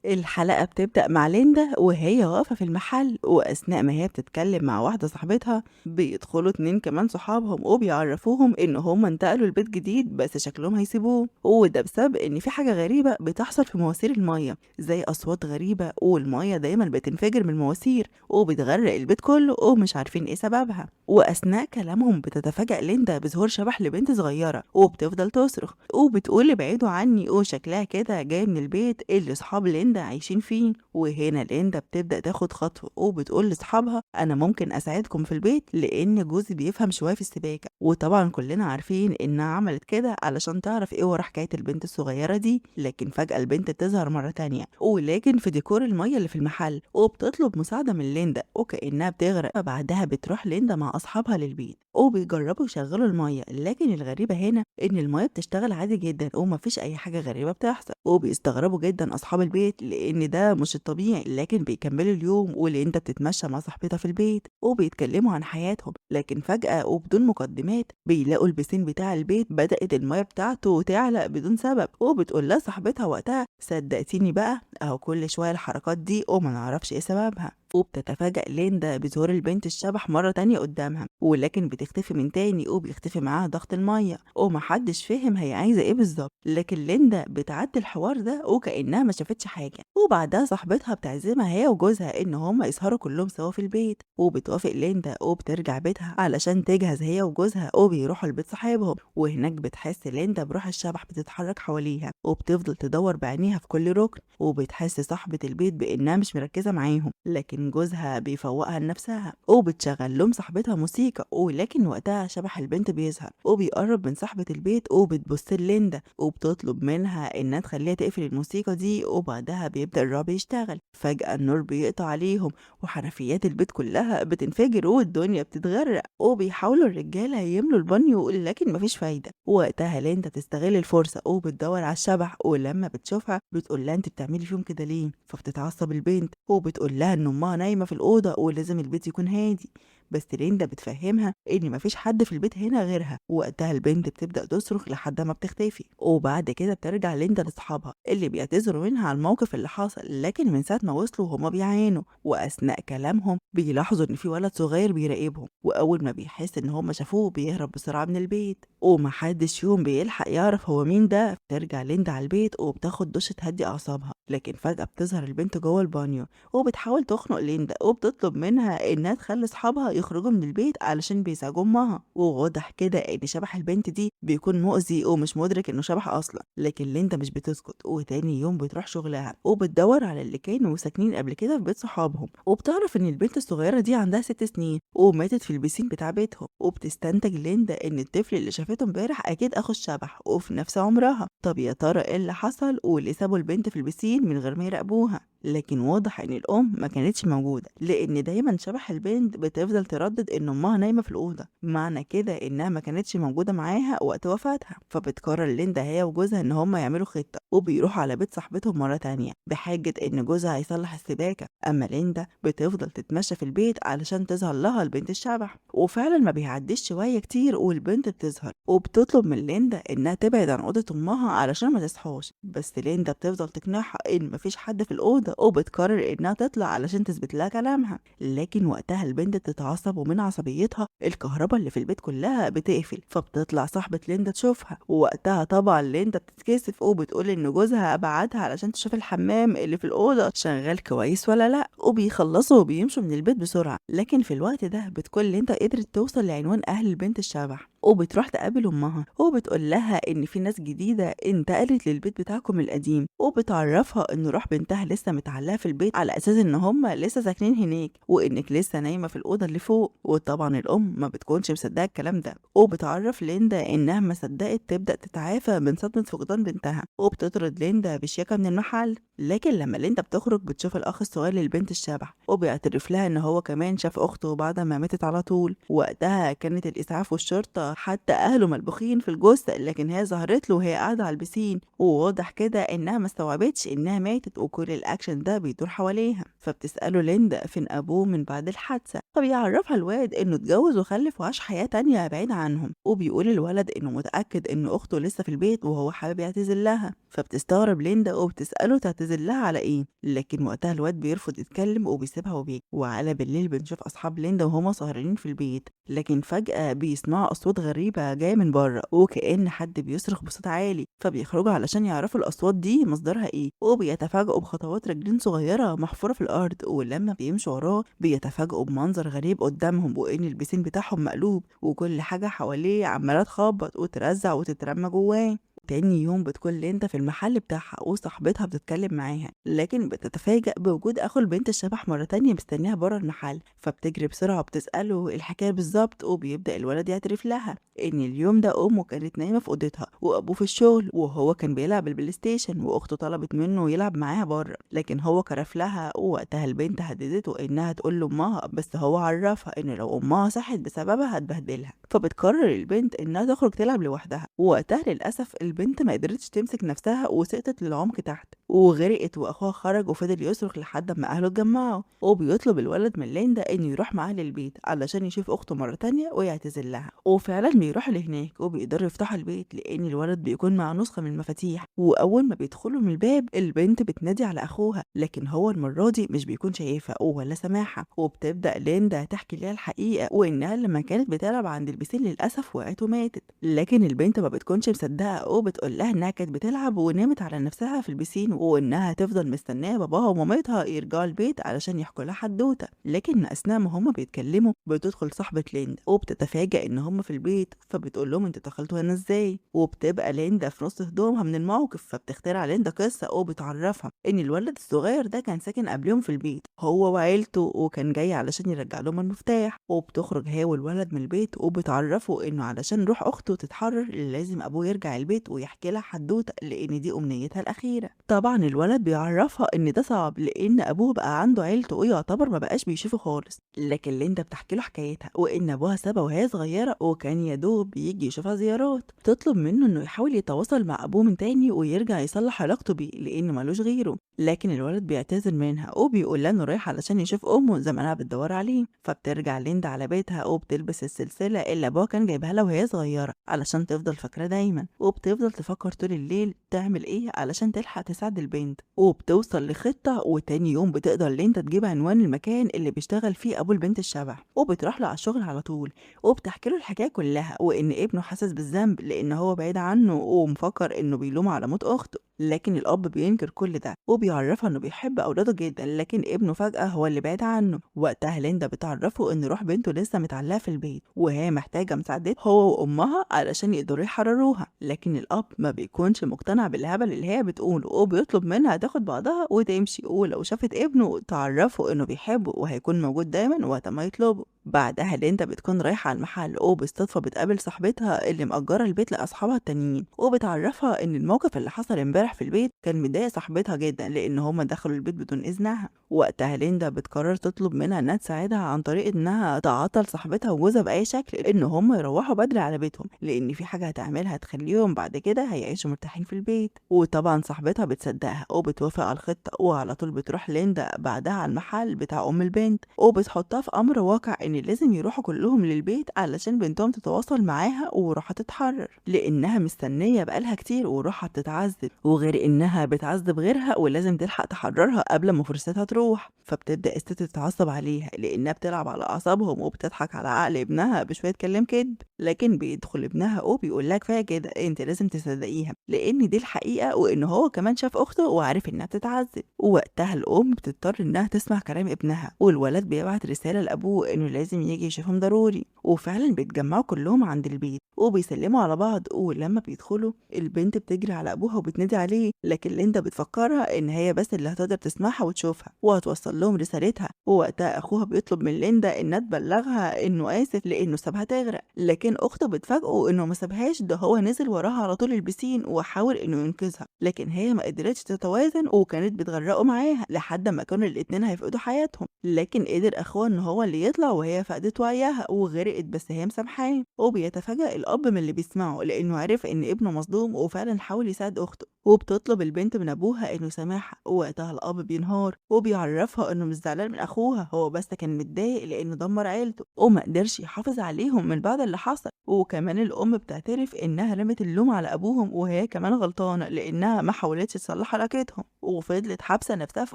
الحلقة بتبدأ مع ليندا وهي واقفة في المحل، وأثناء ما هي بتتكلم مع واحدة صاحبتها بيدخلوا اتنين كمان صحابهم وبيعرفوهم إن هما انتقلوا لبيت جديد بس شكلهم هيسيبوه، وده بسبب إن في حاجة غريبة بتحصل في مواسير المية زي أصوات غريبة، والمية دايما بتنفجر من المواسير وبتغرق البيت كله ومش عارفين إيه سببها. وأثناء كلامهم بتتفاجأ ليندا بظهور شبح لبنت صغيرة وبتفضل تصرخ وبتقول ابعدوا عني، وشكلها كده جاي من البيت اللي صحاب ليندا عايشين فيه. وهنا ليندا بتبدأ تاخد خطوة وبتقول لصحابها أنا ممكن أساعدكم في البيت لأن جوزي بيفهم شوية في السباكة، وطبعا كلنا عارفين إنها عملت كده علشان تعرف إيه ورا حكاية البنت الصغيرة دي. لكن فجأة البنت بتظهر مرة تانية ولكن في ديكور المية اللي في المحل، وبتطلب مساعدة من ليندا وكأنها بتغرق. فبعدها بتروح ليندا مع أصحابها للبيت وبيجربوا يشغلوا المية، لكن الغريبة هنا إن المية بتشتغل عادي جدا ومفيش أي حاجة غريبة بتحصل، وبيستغربوا جدا أصحاب البيت لأن ده مش الطبيعي. لكن بيكملوا اليوم وليندا بتتمشى مع صاحبتها في البيت وبيتكلموا عن حياتهم، لكن فجأة وبدون مقدمات بيلاقوا البسين بتاع البيت بدأت المية بتاعته تعلق بدون سبب، وبتقول لها صاحبتها وقتها صدقتيني بقى أهو كل شوية الحركات دي وما نعرفش إيه سببها. وبتتفاجأ ليندا بظهور البنت الشبح مرة تانية قدامها، ولكن بتختفي من تاني وبيختفي معاها ضغط المية ومحدش فهم هي عايزة ايه بالظبط. لكن ليندا بتعدي الحوار ده وكأنها ما شافتش حاجة. وبعدها صاحبتها بتعزمها هي وجوزها ان هما يسهروا كلهم سوا في البيت، وبتوافق ليندا وبترجع بيتها علشان تجهز هي وجوزها وبيروحوا لبيت صاحبهم. وهناك بتحس ليندا بروح الشبح بتتحرك حواليها وبتفضل تدور بعينيها في كل ركن، وبتحس صاحبة البيت بانها مش مركزة معاهم، لكن جوزها بيفوقها لنفسها وبتشغل لهم صاحبتها موسيقى. ولكن وقتها شبح البنت بيظهر وبيقرب من صاحبة البيت وبتبص ليندا وبتطلب منها انها تخليها تقفل الموسيقى دي، وبعدها بيبدأ الرعب يشتغل. فجأة النور بيقطع عليهم وحنفيات البيت كلها بتنفجر والدنيا بتتغرق، وبيحاولوا الرجالة يملوا البانيو لكن مفيش فايدة. وقتها ليندا بتستغل الفرصة وبتدور على الشبح، ولما بتشوفها بتقول لها انت بتعملي فيهم كده ليه؟ فبتتعصب البنت وبتقول لها ان امها نايمة في الأوضة ولازم البيت يكون هادي، بس ليندا بتفهمها ان مفيش حد في البيت هنا غيرها. وقتها البنت بتبدأ تصرخ لحد ما بتختفي. وبعد كده بترجع ليندا لاصحابها اللي بيعتذروا منها على الموقف اللي حصل، لكن من ساعة ما وصلوا هما بيعانوا. وأثناء كلامهم بيلاحظوا ان في ولد صغير بيراقبهم، وأول ما بيحس ان هما شافوه بيهرب بسرعة من البيت ومحدش فيهم بيلحق يعرف هو مين ده. بترجع ليندا على البيت وبتاخد دش تهدي أعصابها، لكن فجأة بتظهر البنت جوه البانيو وبتحاول تخنق ليندا وبتطلب منها انها تخلي اصحابها يخرجوا من البيت علشان بيزعجوا امها. وواضح كده ان شبح البنت دي بيكون مؤذي ومش مدرك انه شبح اصلا، لكن ليندا مش بتسكت. وتاني يوم بتروح شغلها وبتدور على اللي كانوا ساكنين قبل كده في بيت صحابهم، وبتعرف ان البنت الصغيره دي عندها 6 سنين وماتت في البسين بتاع بيتهم. وبتستنتج ليندا ان الطفل اللي شافته امبارح اكيد اخو الشبح وفي نفس عمرها. طب يا ترى ايه اللي حصل واللي سابوا البنت في البسين من غير ما يراقبوها؟ لكن واضح ان الام ما كانتش موجوده، لان دايما شبح البنت بتفضل تردد ان امها نايمه في الاوضه، معنى كده انها ما كانتش موجوده معاها وقت وفاتها. فبتقرر ليندا هي وجوزها ان هما يعملوا خطه وبيروحوا على بيت صاحبتهم مره تانية بحجه ان جوزها هيصلح السباكه. اما ليندا بتفضل تتمشى في البيت علشان تظهر لها البنت الشبح، وفعلا ما بيعديش شويه كتير والبنت بتظهر وبتطلب من ليندا انها تبعد عن اوضه امها علشان ما تصحاش، بس ليندا بتفضل تقنعها ان مفيش حد في الاوضه وبتقرر انها تطلع علشان تثبت لها كلامها. لكن وقتها البنت بتتعصب ومن عصبيتها الكهرباء اللي في البيت كلها بتقفل، فبتطلع صاحبة ليندا تشوفها. ووقتها طبعا ليندا بتتكسف وبتقول ان جوزها بعتها علشان تشوف الحمام اللي في الاوضه شغال كويس ولا لا، وبيخلصوا وبيمشوا من البيت بسرعه. لكن في الوقت ده بتكون ليندا قدرت توصل لعنوان اهل البنت الشبح، وبتروح تقابل امها وبتقول لها ان في ناس جديده انتقلت للبيت بتاعكم القديم، وبتعرفها ان روح بنتها لسه متعلقه في البيت على اساس ان هم لسه ساكنين هناك وانك لسه نايمه في الاوضه اللي فوق. وطبعا الام ما بتكونش مصدقه الكلام ده، وبتعرف ليندا انها ما صدقت تبدا تتعافى من صدمه فقدان بنتها، وبتطرد ليندا بشياكه من المحل. لكن لما ليندا بتخرج بتشوف الاخ الصغير للبنت الشبح وبيعترف لها ان هو كمان شاف اخته بعد ما ماتت على طول. وقتها كانت الاسعاف والشرطه حتى اهله ملبوخين في الجثة، لكن هي ظهرت له وهي قاعدة على البسين، وواضح كده انها ما استوعبتش انها ماتت، وكل الاكشن ده بيدور حواليها. فبتساله ليندا فين ابوه من بعد الحادثة، فبيعرفها الواد انه اتجوز وخلف وعاش حياة تانية بعيد عنهم، وبيقول الولد انه متاكد ان اخته لسه في البيت وهو حابب يعتذر لها. فبتستغرب ليندا وبتساله تعتذر لها على ايه، لكن وقتها الواد بيرفض يتكلم وبيسيبها وبيجي. وعلى بالليل بنشوف اصحاب ليندا وهما سهرانين في البيت، لكن فجأة بيسمعوا أصوات غريبة جاية من بره وكأن حد بيصرخ بصوت عالي، فبيخرجوا علشان يعرفوا الأصوات دي مصدرها إيه، وبيتفاجئوا بخطوات رجلين صغيرة محفورة في الأرض، ولما بيمشوا وراه بيتفاجئوا بمنظر غريب قدامهم، وإن البسين بتاعهم مقلوب وكل حاجة حواليه عمالة تخبط وترزع وتترمى جواه. تاني يوم بتكون ليندا في المحل بتاعها وصاحبتها بتتكلم معاها، لكن بتتفاجأ بوجود اخو البنت الشبح مرة تانية مستنيها بره المحل، فبتجري بسرعة وبتسأله الحكاية بالظبط، وبيبدأ الولد يعترف لها ان اليوم ده امه كانت نايمة في اوضتها وابوه في الشغل، وهو كان بيلعب البلاي ستيشن، واخته طلبت منه يلعب معاها بره لكن هو كرف لها. ووقتها البنت هددته انها تقول لامها، بس هو عرفها ان لو امها صحت بسببها هتبهدلها، فبتقرر البنت انها تخرج تلعب لوحدها. ووقتها للاسف البنت ما قدرتش تمسك نفسها وسقطت للعمق تحت وغرقت، واخوها خرج وفضل يصرخ لحد ما اهله اتجمعوا. وبيطلب الولد من ليندا انه يروح معاه للبيت علشان يشوف اخته مرة تانية ويعتذر لها، وفعلا بيروحوا لهناك وبيقدروا يفتحوا البيت لان الولد بيكون مع نسخه من المفاتيح. واول ما بيدخلوا من الباب البنت بتنادي على اخوها، لكن هو المرة دي مش بيكون شايفها ولا سامعها. وبتبدا ليندا تحكي لها الحقيقة وانها لما كانت بتلعب عند البسين للاسف وقعت وماتت، لكن البنت ما بتكونش مصدقه وبتقول لها انها كانت بتلعب ونامت على نفسها في البسين، وانها تفضل مستنيه باباها ومامتها يرجعوا البيت علشان يحكوا لها حدوتة. لكن اثناء ما هما بيتكلموا بتدخل صاحبه ليندا وبتتفاجئ ان هما في البيت، فبتقول لهم انتوا دخلتوا هنا ازاي؟ وبتبقى ليندا في نص هدومها من الموقف، فبتخترع ليندا قصة وبتعرفها ان الولد الصغير ده كان ساكن قبلهم في البيت هو وعيلته، وكان جاي علشان يرجع لهم المفتاح. وبتخرج هي والولد من البيت وبتعرفه انه علشان روح اخته تتحرر لازم ابوه يرجع البيت ويحكي لها حدوتة لان دي امنيتها الاخيرة. طبعا الولد بيعرفها ان ده صعب لان ابوه بقى عنده عيلته ويعتبر ما بقاش بيشوفه خالص، لكن ليندا بتحكي له حكايتها وان ابوها سابها وهي صغيرة وكان يا دوب بيجي يشوفها زيارات. تطلب منه انه يحاول يتواصل مع ابوه من تاني ويرجع يصلح علاقته بيه لان ملوش غيره، لكن الولد بيعتذر منها وبيقول لها انه رايح علشان يشوف امه زمانها بتدور عليه. فبترجع ليندا على بيتها وبتلبس السلسلة اللي ابوها كان جايبها لها وهي صغيرة علشان تفضل فاكره دايما، وبتفضل تفكر طول الليل تعمل ايه علشان تلحق تساعد البنت، وبتوصل لخطة. وتاني يوم بتقدر ليندا تجيب عنوان المكان اللي بيشتغل فيه ابو البنت الشبح، وبتروح له على الشغل على طول وبتحكي له الحكاية كلها، وان ابنه حاسس بالذنب لان هو بعيد عنه ومفكر انه بيلوم على موت اخته، لكن الاب بينكر كل ده وبيعرفها انه بيحب اولاده جدا لكن ابنه فجأة هو اللي بعيد عنه. وقتها ليندا بتعرفه ان روح بنته لسه متعلقه في البيت وهي محتاجه مساعدته هو وامها علشان يقدروا يحرروها، لكن الاب ما بيكونش مقتنع بالهبل اللي هي بتقوله وبيطلب منها تاخد بعضها وتمشي، ولو شافت ابنه تعرفه انه بيحبه وهيكون موجود دايما وقت ما يطلبه. بعدها ليندا بتكون رايحة على المحل وبالصدفة بتقابل صاحبتها اللي مأجرة البيت لأصحابها التانيين، وبتعرفها إن الموقف اللي حصل امبارح في البيت كان مضايق صاحبتها جدا لأن هما دخلوا البيت بدون إذنها. وقتها ليندا بتقرر تطلب منها إنها تساعدها عن طريق إنها تعطل صاحبتها وجوزها بأي شكل إن هما يروحوا بدري على بيتهم لأن في حاجة هتعملها تخليهم بعد كده هيعيشوا مرتاحين في البيت. وطبعا صاحبتها بتصدقها وبتوافق على الخطة، وعلى طول بتروح ليندا بعدها على المحل بتاع أم البنت وبتحطها في أمر واقع إن لازم يروحوا كلهم للبيت علشان بنتهم تتواصل معاها وروحها تتحرر لانها مستنيه بقالها كتير وروحها بتتعذب، وغير انها بتعذب غيرها ولازم تلحق تحررها قبل ما فرصتها تروح. فبتبدا الست تتعصب عليها لانها بتلعب على اعصابهم وبتضحك على عقل ابنها بشوية كلام كدب، لكن بيدخل ابنها وبيقول لها كفاية كده انت لازم تصدقيها لان دي الحقيقة، وان هو كمان شاف اخته وعارف انها بتتعذب. ووقتها الام بتضطر انها تسمع كلام ابنها، والولد بيبعت رسالة لابوه انه لازم يجي يشوفهم ضروري، وفعلا بيتجمعوا كلهم عند البيت وبيسلموا على بعض. ولما بيدخلوا البنت بتجري على ابوها وبتنادي عليه، لكن ليندا بتفكرها ان هي بس اللي هتقدر تسمعها وتشوفها. وهتوصل لهم رسالتها. ووقتها أخوها بيطلب من ليندا إنها تبلغها إنه آسف لإنه سابها تغرق، لكن أخته بتفاجئه إنه ما سابهاش، ده هو نزل وراها على طول البسين وحاول إنه ينقذها، لكن هي ما قدرتش تتوازن وكانت بتغرقه معاها لحد ما كانوا الاتنين هيفقدوا حياتهم، لكن قدر أخوها إن هو اللي يطلع وهي فقدت وعيها وغرقت، بس هي مسامحاه. وبيتفاجأ الأب من اللي بيسمعه لأنه عرف إن ابنه مظلوم وفعلا حاول يساعد أخته، وبتطلب البنت من أبوها إنه يسامحها. ووقتها الأب بينهار وبيعرفها إنه مش زعلان من أخوها، هو بس كان متضايق لأنه دمر عيلته وما قدرش يحافظ عليهم من بعد اللي حصل. وكمان الأم بتعترف إنها رمت اللوم على أبوهم وهي كمان غلطانة لأنها ما حاولتش تصلح علاقتهم، وفضلت حابسة نفسها في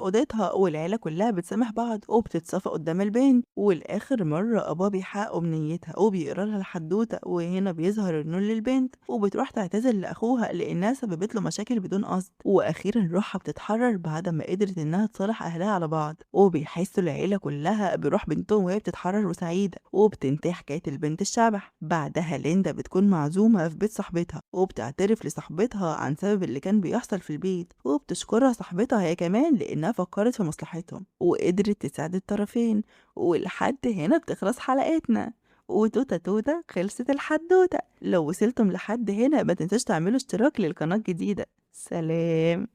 أوضتها، والعيلة كلها بتسامح بعض وبتتصافى قدام البنت. والآخر مرة أبوها بيحقق أمنيتها وبيقرا لها الحدوتة، وهنا بيظهر النور للبنت وبتروح تعتذر لأخوها لأنها سببت له مشاكل بدون قصد. وأخيرا روحها بتتحرر بعد ما قدرت إنها تصالح أهلها على بعض، وبيحسوا العيلة كلها بروح بنتهم وهي بتتحرر وسعيدة. وبتنتهي حكاية البنت الشبح. بعدها ليندا بتكون معزومة في بيت صاحبتها، وبتعترف لصاحبتها عن سبب اللي كان بيحصل في البيت، وبتشكرها صاحبتها هي كمان لأنها فكرت في مصلحتهم وقدرت تساعد الطرفين. ولحد هنا بتخلص حلقتنا، وتوتة توتة خلصت الحدوتة. لو وصلتم لحد هنا ما تنساش تعملوا اشتراك للقناة الجديدة. سلام.